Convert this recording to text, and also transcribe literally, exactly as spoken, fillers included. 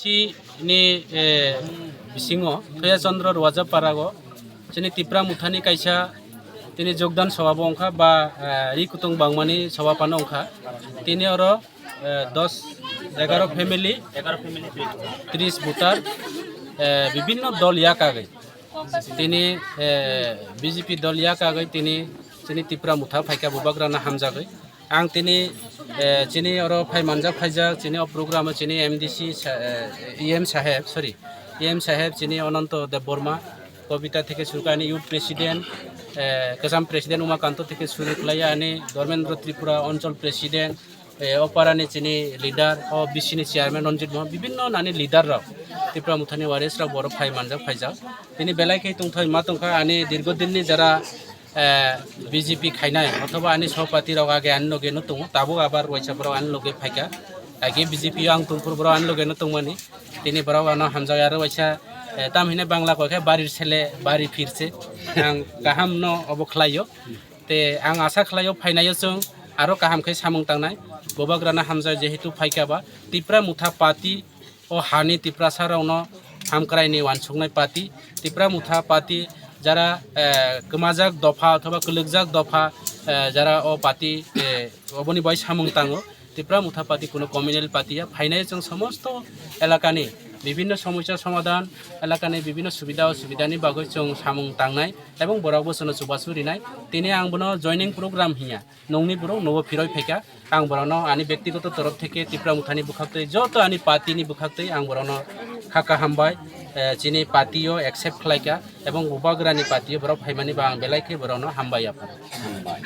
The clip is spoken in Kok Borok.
Chini, eh, bisingo Thoya Chandra Ruaja Parago chini Tipra Muthani kaisa tini jogdan soba bo wngkha ba, eh, ri kutung bangmani soba phano wngkha. Tini oro, eh, dos, egaro family, tris voter, eh, bibinno dol yakagwi. Tini, eh, B J P dol yakagwi tini chini Tipra Mutha phaikha bubagrano hamjagwi. Ang tini, eh, chini oro phai manjak phaijak, chini o program o chini M D C sa-, eh, E M saheb, sorry, E M saheb chini Ananto Debbarma, Kobita theke suru khe ani youth president, eh, kwcham president Umakanto theke suru khlai ani Dharmendra Tripura Anchal president, eh, o parani chini leader, o B C ni chairman Ranjit Mohan, bibinno nani leader rok, Tipra Muthani warriors rok borok phai manjak phaijak. Tini belai khe tongthai ma tongkha ani dirgo dinni jara, eh, B J P khainai, othoba ani sopati rok age ani loge no tongo, tabuk abar waisa borok ani loge phaikha. Age B J P o ang tongphuru borok ani loge no tongmani. Tini borok ano hamjak aro waisa, eh, tam hine Bangla koi khe barir sele bari phirse. Ang kaham no obo khlaio. Te ang asa khlaio phainaio chwng aro kaham khe samung tangnai. Bubagrano hamjak jehetu phaikha ba Tipra Mutha Party o hani Tiprasa rokno hamkraini wansuknai party, Tipra Mutha Party jara, eh, kwmajak dopha othoba kwlwkjak dopha, eh, jara o party, eh, oboni bai samung tango. Tipra Mutha Party kuno communal party ya, phainai chwng somosto elakani bibinno somosya somadhan, elakani bibinno subida osubidani bagwi chwng samung tangnai ebong borok bo chwngno chubachu rinai. Tini ang bono joining program hinya. Nungni borok nobo phiroi phaikha, ang borokno ani bektigoto torof theke Tipra Muthani bwkhaktwi, joto ani party ni bwkhaktwi ang borokno kha kaham bai, eh, chini party o accept khlaikha, ebong bubagrani party o borok phaimani ba ang belai khe borokno hambai yapha. Hambai.